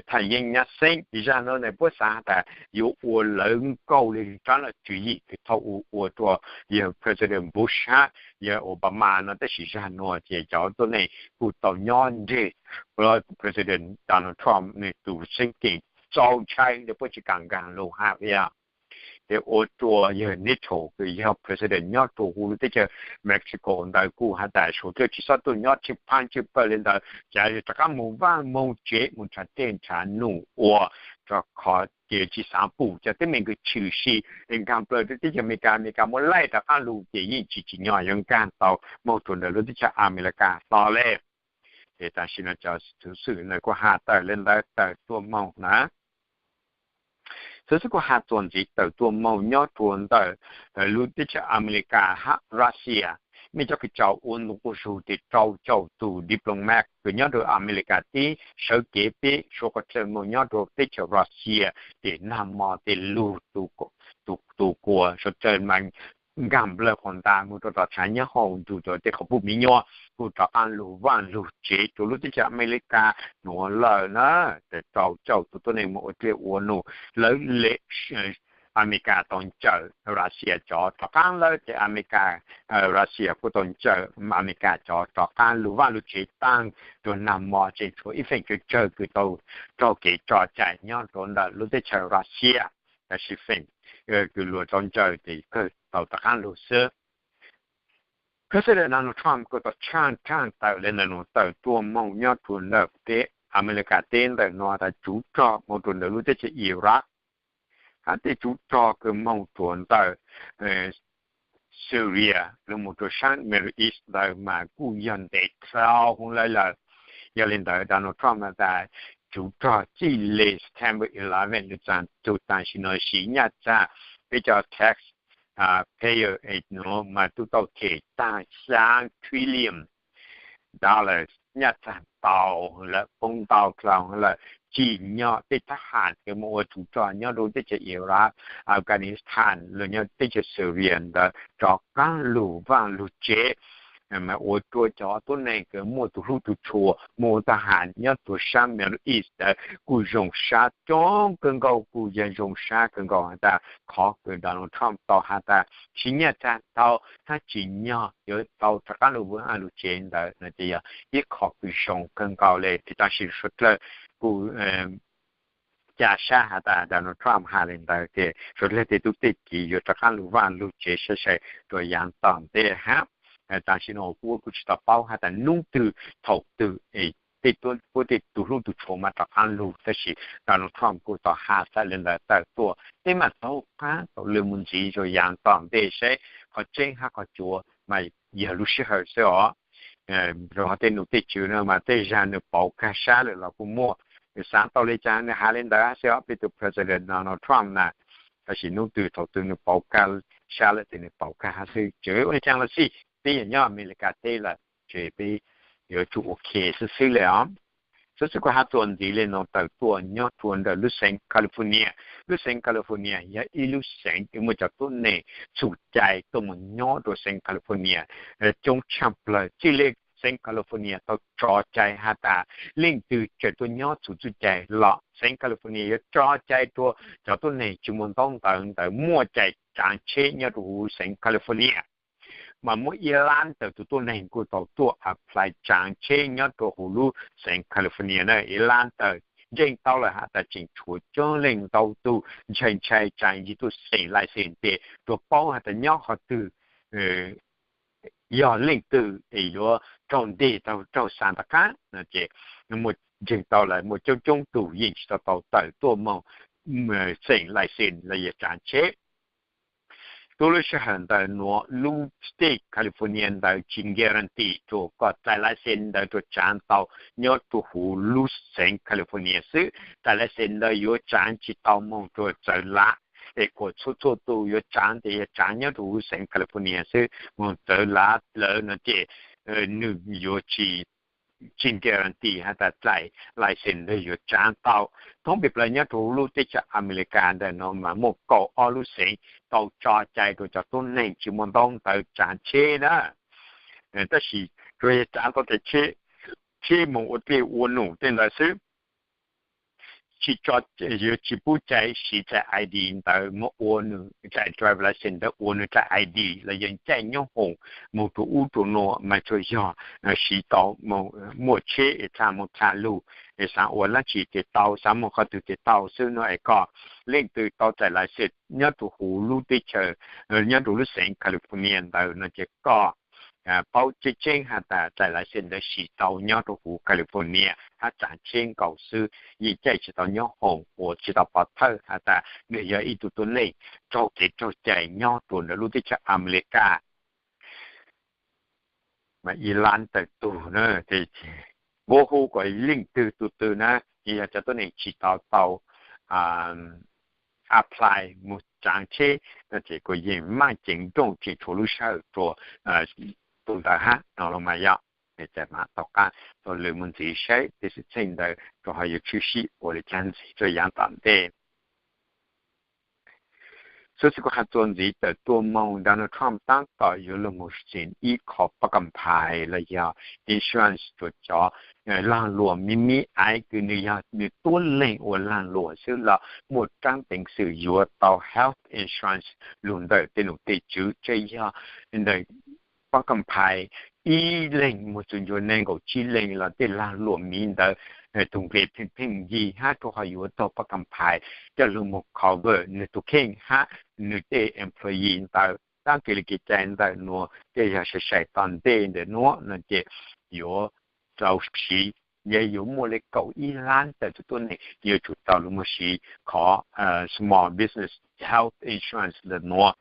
thaj yeeb nyab xeeb. Zag nuav ne puab xaav tas yuav ua lawv nkaus le rab laj tswv yim kws thaus u ua rua yawg President Bush hab yawg Obama no, tab sis zag nuav ces cov tuab neeg kuj tau nyob nreg President Donald Trump nwg tus seeb keem txaus ntshai le puab tsis kaam nkaag lug hab. Ces ua rua yawg Neto kws yog President nyob rua huv lub teb chaws Mexico ntawd kuj has tas suav dlawg tsis xob tuaj nyob tsheej phaab tsheej pawg le ntawd, ca le rov qaab moog vaaj moog tsev moog nrhav tej nrhav num ua, rua qhov ces tsis xaav pum cov teeb meem kws tshwm sim nkaag plawg rua teb chaws Amelikas, Amelikas muab laij rov qaab lug ces yeej tsis tsim nyog yuav nkaag tau moog rua ntawm lub teb chaws Amelikas hlo le. Ces tam sim no cov xuv xwm ntawd kuj has tawm le ntawd tawm tuaj moog na. Xuv xwm kuj has txuas ntxiv tawm tuaj moog nyob rua ntawm lub teb chaws Amelikas hab Russia. Mej cov kws tsaus ua ntu quas zug tes rau caum tug diplomat kws nyob rua Amelikas teb sawv kev peb suav qhov chaw moog nyob rua teb chaws Russia, ces nag mo tej lug tus kuas suav dlawg mas nkaag nplawg quas ntas moog rua tom tshaav nyob hoom nrug rua tej qhov puj miv nyuas kuj rov qaab lug vaaj lug tsev rua lub teb chaws Amelikas nuav lawm na. Rau caum tug tuab neeg moog ua dlej ua num lawv le Amelikas tau ntsawm, Russia cov rov qaab lawm ces Amelikas, Russia kuj tau ntsawm Amelikas cov rov qaab lug vaaj lug tsev taag rua nag mo tseem tshuav ib feem tsawg tsawg kws tau raug kev tso cai nyob rua ntawm lub teb chaws Russia. Tab sis feem kws luag tau ntsawm ces kawg tau rov qaab lug xwb. President Donald Trump kuj tau tshaaj tshaaj tawm le ntawm nuav tawm tuaj moog nyob rua ntawm teb Amelikas teb ntawm nuav tas tsuv rog moog rua ntawm lub teb chaws Iraq hab tej tsuv rog kws moog rua ntawm Syria lug moog rua saab Middle East ntawd mas kuj yog ntev dlhau hwv lawm lawm. Yog le ntawd Donald Trump has tas tsuv rog txij le September eleven lug txug tam sim nuav siv nyaj txag peb cov tax payer nuav mas tub tau them taag xyaa trillion dollars, nyaj txag ntau lawm, poob ntau dlhau lawm. Tsim nyog tej thab ham kws moog ua tsuv rog nyob rua teb chaws Iraq, Afghanistan lug nyob teb chaws Syria ntawd rov qaab lug vaaj lug tsev. mas ua rua cov tuab neeg kws muaj tug hlub tug tshua muaj ua tau has nyob rua sab Middle East ntawd kuj zoo sab coob kawg nkaus, kuj yog zoo sab kawg nkaus has tas qhov kws Donald Trump tau has tas tsis nyaj tag tau hab tsim nyog yuav tau rov qaab lug lub tsev ntawd no ces yog ib qho kws zoo kawg nkaus le. Tam sim suav dlawg kuj ca sab has tas Donald Trump has le ntawd ces suav dlawg tej tub tej kiv yuav rov qaab lug vaj lug tsev sai sai rua yaav tom ntej hab. Tam sim no kuv kuj tsis tau paub has tas nub twg thaum twg es tej puab tej tug hlub tug tshua mas rov qaab lug, tab sis Donald Trump kuj tau has txhaj le ntawd tawm tuaj. Peb mas taug qaab tau lug mus ntxiv rua yaav tom ntej seb qhov tseeb hab qhov cuav mas yog lub sij hawm xwb os. Rua qhov tej num tej tswv no mas tej zag nws pauv kag sab lawm los kuj muaj. Xaav tau le caag nws has le ntawd hab xwb os, peb tug President Donald Trump na. Tab sis nub twg thaum twg nws pauv kag sab lawm ces nws pauv kag hab xwb, tseem ua le caag los xij peb yog nyob Amelikas teb lawm ces peb yuav tsum ua ke xwb xwb le os. Xwb xwb kuv has txuas ntxiv le no tawm tuaj nyob rua ntawm lub xeev California. Lub xeev California yog ib lub xeev kws muaj cov tuab neeg txhum cai tuaj mus nyob rua xeev California coob tshaj plawg. Txij le xeev California tau tso cai has tas leej twg tseem tuaj nyob txhum txuj cai los xeev California yuav tso cai rua cov tuab neeg tsis muaj ntaub ntawv ntawd muaj cai tsaav tsheb nyob rua huv xeev California. Mas muaj ib lab tawm tus tuab neeg kuj tau tuaj apply tsaav tsheb nyob rua huv lub xeev California na. Ib lab tawm ntseeg tau lawm has tas tseem tshuav coob leej ntau tug ntshai ntshai tsaav yig tuaj xeem license ces rua paub has tas nyob qhov twg, yog leej twg es yuav raug nteg tau raug xa tom qaab no ces muaj ntseeg tau lawm muaj coob coob tug yeej tsis tau tau tawm tuaj moog xeem license los yog tsaav tsheb. Tuab lub sij hawm ntawm nuav lub state California ntawd tsis guarantee rua koj txais license ntawd rua tsaav tau nyob rua huv lub xeev California xwb. Txais license ntawd yuav tsaav tsis tau moog rua txawv lav, es kuas txhua txhua tus yuav tsaav ces yog tsaav nyob rua huv xeev California xwb. Moog txawv lav lawm no ces nwg yuav tsis tsis guarantee has tas txais license ntawd yuav tsaav tau. Thoob pes plaws nyob rua huv lub teb chaws Amelikas ntawm no mas muaj kaum ob lub xeev tau tso cai rua cov tuab neeg tsis muaj ntaub ntawv tsaav tsheb na. Tab sis tsuas yog tsaav tau txais tsheb moog ua dlej ua num tej ntawd xwb. Tsis tso, yuav tsis pub cai siv txais I D ntawd moog ua nws txais driver license ntawd ua nws txais I D los yog caij nyob hoom moog rua ub rua nuav mas tsuas yog siv tau muaj tsheb es dlha moog dlha lug, es xaav ua dlaab tsi ces tau, xaav moog qhov twg ces tau xwb no es koj leej twg tau txais license nyob rua huv lub teb chaws, nyob rua lub xeev California ntawd no ces koj paub tseeb tseeb has tas txais license ntawd siv tau nyob rua huv California hab tsaav tsheb nkaus xwb, yeej caij tsis tau nyob hoom uas tsis tau pov thawj has tas nwg yog ib tug tuab neeg raug kev raug cai nyob rua ntawm lub teb chaws Amelikas. Mas ib lab tawm tug na, puab hu kom leej twg tug twg na, ces yog cov tuab neeg tsis tau tau apply moog tsaav tsheb no ces kuj yeej maj ceev nrooj tseem tshuav lub sij hawm rua tug ntawd hab no los mas yog. Ces mam tau qaab tau lug mus ntxiv saib tej xwm txheej ntawd rua qhov yuav tshwm sim ua le caag ntxiv rua yaav tom ntej. Xwb xwb kuv has txuas ntxiv tawm tuaj moog Donald Trump taab tom yuav lug mus xeem ib qho pab kam phais los yog insurance rua cov laag luam miv miv aiv kws nws yog nws tuab leeg ua laag luam xwb los muaj raab peev xwm yuav tau health insurance lug ntawm tej num tej tswv. Tseb yog ntawm pab kam phais ib leeg moog txug ncua neeg nkaum tsib leeg los tej laag luam miv ntawd tug nqe pheej pheej yig hab rua qhov yuav taug pab kam phais coj lug moog cover nwg tug kheej hab nwg tej employee ntawd. Taab kev le kev cai ntawm nuav tej yog sai sai tom ntej ntawm nuav no ces yuav tau siv, yog yuav muaj le kaum ib lab tawm tug tuab neeg yuav tsum tau lug moog siv qhov small business health insurance ntawm nuav.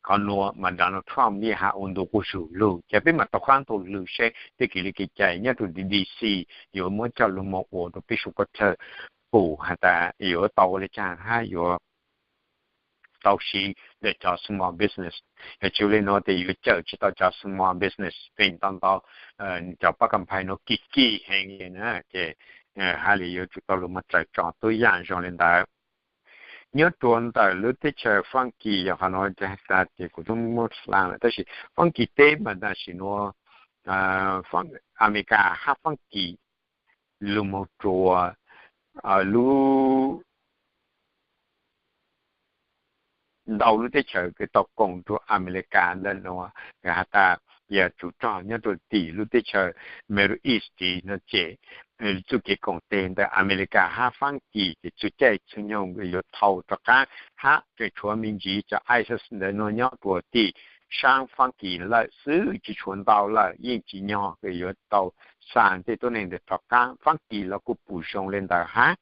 Qhov nuav mas Donald Trump yeej has ua ntu quas zug lug, ces peb mam tau qaab tau lug saib tej kev le kev cai nyob rua D C yuav muab coj lug moog ua rua peb suav koj dlawg pum has tas yuav tau ua le caag hab yuav tau siv ntawm cov small business. Yog tsis ua le nuav tes yuav cawm tsis tau cov small business, feem ntau ntau cov pab kam phais nuav kim kim heev le na, ces hab le yuav tsum tau lug moog raws tso tub yaam zoo le ntawd. nyob rua ntawm lub teb chaws Faab Kis, yog qhov nuav tas ces kuv tub muab hla lawm, tab sis Faab Kis teb mas tam sim nuav Amelikas hab Faab Kis lug moog rua lub ntau lub teb chaws kws tau koom rua Amelikas ntawm nuav has tas yog tsum rog nyob rua tim lub teb chaws Middle East tid no ces txuj kev koom teg ntawm Amelikas hab Faab Kis ces txug caij txug nyoog yuav thau rov qaab hab tseem tshuav me ntsis cov ISIS ntawd nuav nyob rua tim saab Faab Kis lawm xwb, tsi tshuav ntau lawm, yeej tsi nyog kws yuav tau xa tej tuab neeg ntawd rov qaab. Faab Kis los kuj pum zoo le ntawd hab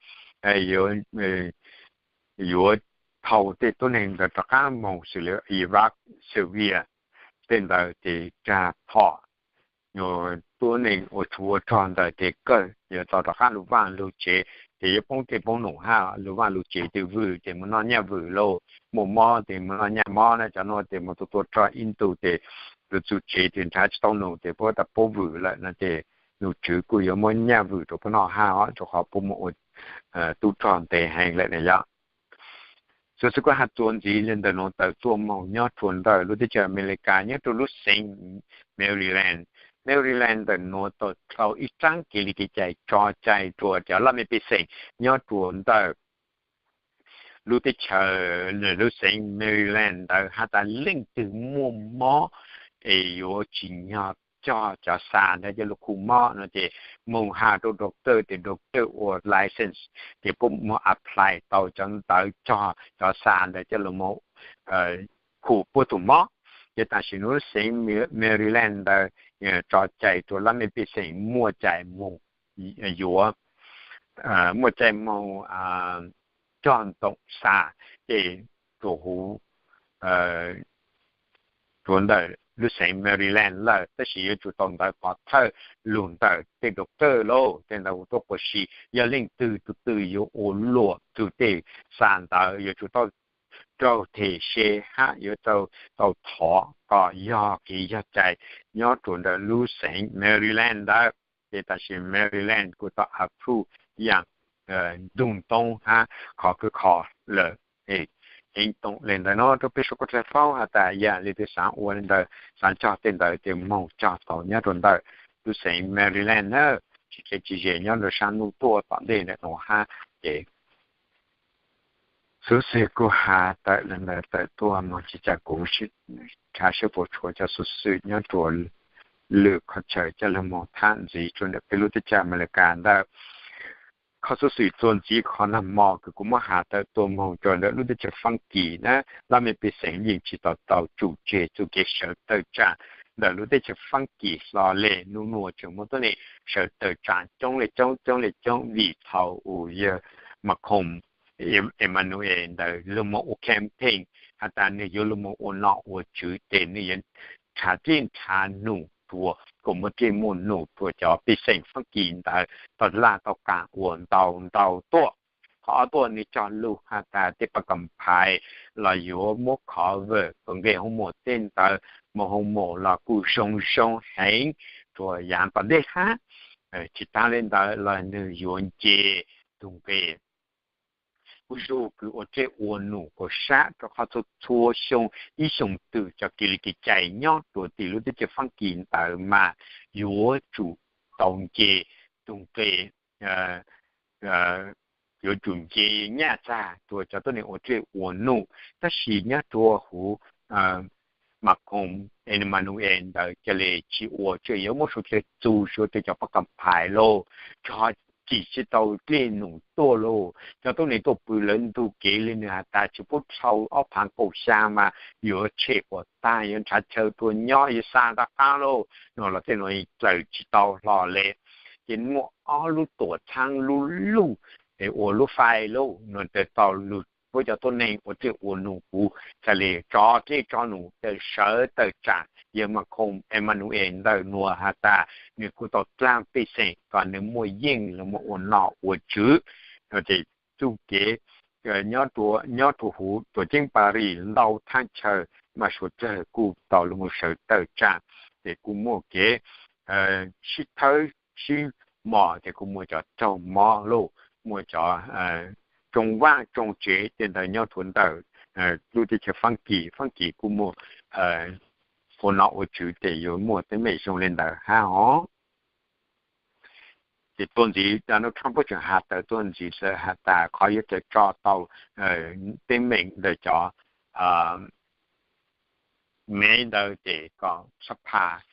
yuav thau tej tuab neeg ntawd rov qaab moog xws li Iraq, Syria tej ntawd ces rag phom tuab neeg ua tsov ua rog ntawd ces kawg yuav tau rov qaab lug vaaj lug tsev, ces yuav poob dlej poob num hab lug vaaj lug tsev, tej vwm ces moog noj nyaj vwm lauj, muaj mob ces moog noj nyaj mob na, cov nuav ces moog tua tua rog ib ntu ces lug txug tsev ces nrhav tsi tau num ces puab tas puab vwm lawm no ces num tswv kuj yuav muab nyaj vwm rua puab noj hab os, rua qhov puab moog ua tub rog ntev heev lawm na yog. Xov xwm kuj has txuas ntxiv le ntawm nuav tawm tuaj moog nyob rua ntawm lub teb chaws Amelikas nyob rua lub xeev Maryland. Maryland ntawm nuav tau dlhau ib tsaab kev li kev cai tso cai rua cov laj mej pej xeem nyob rua ntawm lub teb chaws, lub xeev Maryland ntawd has tas leej twg muaj mob es yuav tsim nyog coj cov xa ntawd coj lug khu mob no ces moog has rua doctor ces doctor ua license ces puab moog apply tau cov ntawv coj cov xa ntawd coj lug moog khu puab tug mob. Ces tam sim nuav lub xeev Maryland ntawd tso cai rua laj mej pej xeem muaj cai moog yuav, muaj cai moog cog ntoom xa ces rua huv rua ntawm lub xeev Maryland lawm, tab sis yuav tsum tau ntawv pov thawj lug ntawm tej doctor lauj, tej ntawd hu tuab quas si. Yog leej twg tug twg yuav ua luam tug tej xa ntawd yuav tsum tau raug them se hab yuav tau thov kom yog kev yog cai nyob rua ntawm lub xeev Maryland ntawd. Ces tam sim Maryland kuj tau approve yaam ntug toob hab khov kwv kho lawm. Ceev toom le ntawd nuav rua peb suav kuj dlha paub has tas yaam le twg xaav ua le ntawd, xaav cog tej ntawd ces moog cog tau nyob rua ntawm lub xeev Maryland na, tsi kheev tsi ze nyob rua saab nub tuaj tom ntej ntawm nuav hab. Ces xov xwm kuj has tawm le ntawd tawm tuaj moog, tsi tas kuv rhav seb puas tshuav cov xov xwm nyob rua lwm qhov chaw coj lug moog tham ntxiv rua ntawm peb lub teb chaws Amelikas ntawd. Qhov xov xwm txuas ntxiv qhov nag hmo kws kuv muab has tawm tuaj moog rua ntawm lub teb chaws Faab Kis na, laj mej pej xeem yeej tsi tau tau tsum tseg txuj kev sawv tawm tsaam ntawm lub teb chaws Faab Kis hlo le. Nub nuav tseem muaj tuab neeg sawv tawm tsaam coob le coob coob le coob vim thaus uas yawg Macron Emmanuel ntawd lug moog ua campaign has tas nwg yuav lug moog ua nom ua tswv ces nwg yuav nrhav dlej nrhav num rua, kuas muaj dlej muaj num rua cov pej xeem Faab Kis ntawd tau laj tau qaam uas ntau ntau tuaj. Qhov ob tuaj nwg cog lug has tas tej paj kam phais los yuav muab cover kom nqe hoo mom tej ntawd, moog hoo mom los kuj zoo zoo heev rua yaav tom ntej hab. Tsi taag le ntawd los nwg yuav nce tug nqe kuj zug kws ua dlej ua num kuas sab rua qhov txhua txhua xyoo ib xyoo twg cov kev li kev cai nyob rua tim lub teb chaws Faab Kis ntawd mas yuav tsum tau nce tug nqe, yuav tsum nce nyaj txag rua cov tuab neeg ua dlej ua num. Tab sis nyob rua huv Macron Emmanuel ntawd ca le tsi ua, tseem yuav muab suav dlawg txug suav dlawg cov paj kam phais lauj, tso cim tsi tau dlej num tuaj lauj. Cov tuab neeg tuaj pw lawv ntug kev le nwg has tas tsi pub dhau ob phaav kaum xya mas yuav tshem quas taag, yuav nrhav chaw rua nyob, yuav xa rov qaab lauj. Nuav los tej nuav dlaws tsi tau hlo le. Ces muaj ob lub tuam txhaab lub lug es ua lub fais lauj, nuav tau lug puab cov tuab neeg ua dlej ua num kuv ca le tso dlej tso num tawm sawv tawm tsaam yawg Macron Emmanuel ntawm nuav has tas nwg kuj tau dlaag pej xeem kom nwg muaj yeej lug moog ua nom ua tswv. Ces txuj kev nyob rua huv tuam ceeb Paris ntau thaaj chaw mas suav dlawg kuj tau lug moog sawv tawm tsaam, ces kuj muaj kev sib thawb sib mos, ces kuj muaj cov raug mob lauj, muaj cov tsoo vaaj tsoo tsev tej ntawd nyob rua ntawm lub teb chaws Faab Kis. Faab Kis kuj muaj ua nom ua tswv tes yuav muaj teeb meem zoo le ntawd hab os. Ces tuaj ntxiv, Donald Trump puab tseem has tawm tuaj ntxiv lawm has tas qhov yuav tau tso tau teeb meem ntawm cov mev ntawd ces kom xab phas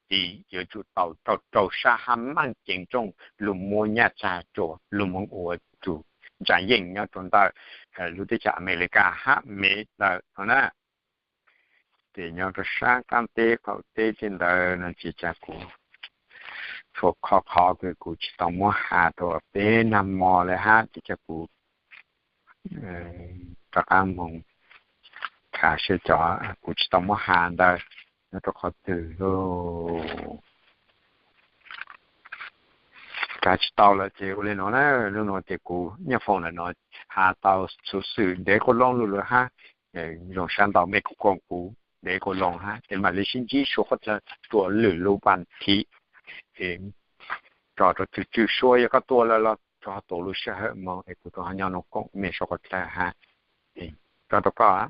tiv yuav tsum tau raug raug sab hab maaj ceev rooj lug muab nyaj txag rua lug moog ua tug ntsa yeej nyob rua ntawm lub teb chaws Amelikas hab mev ntawd no na. Ces nyob rua sab qaab teb qaum teb tej ntawd no ces cas kuv tshuav qhov qhov kws kuv tsis tau muab has rua peb nag mo le hab ces cas kuv rov qaab moog khav seb cov kuv tsis tau muab has ntawd nyob rua qhov twg lauj. Khav tsis tau lawm ces ua le nuav na, lub nuav ces kuv nyuaj foom ntawm no has tau xuv xwm ntev quas loo lug lawm hab. Zoo sab ntau mej kuj koom kuv ntev quas loo hab ces mam li sib ntsib suav qhov dlawg rua lwm lub pas thib, tso rua tswm tswm suav yog koj tuaj lawm los rua qhov tuav lub sij hawm moog es kuv rua qhov nyob nuav koom mej suav qhov dlawg hab. Rua rua koj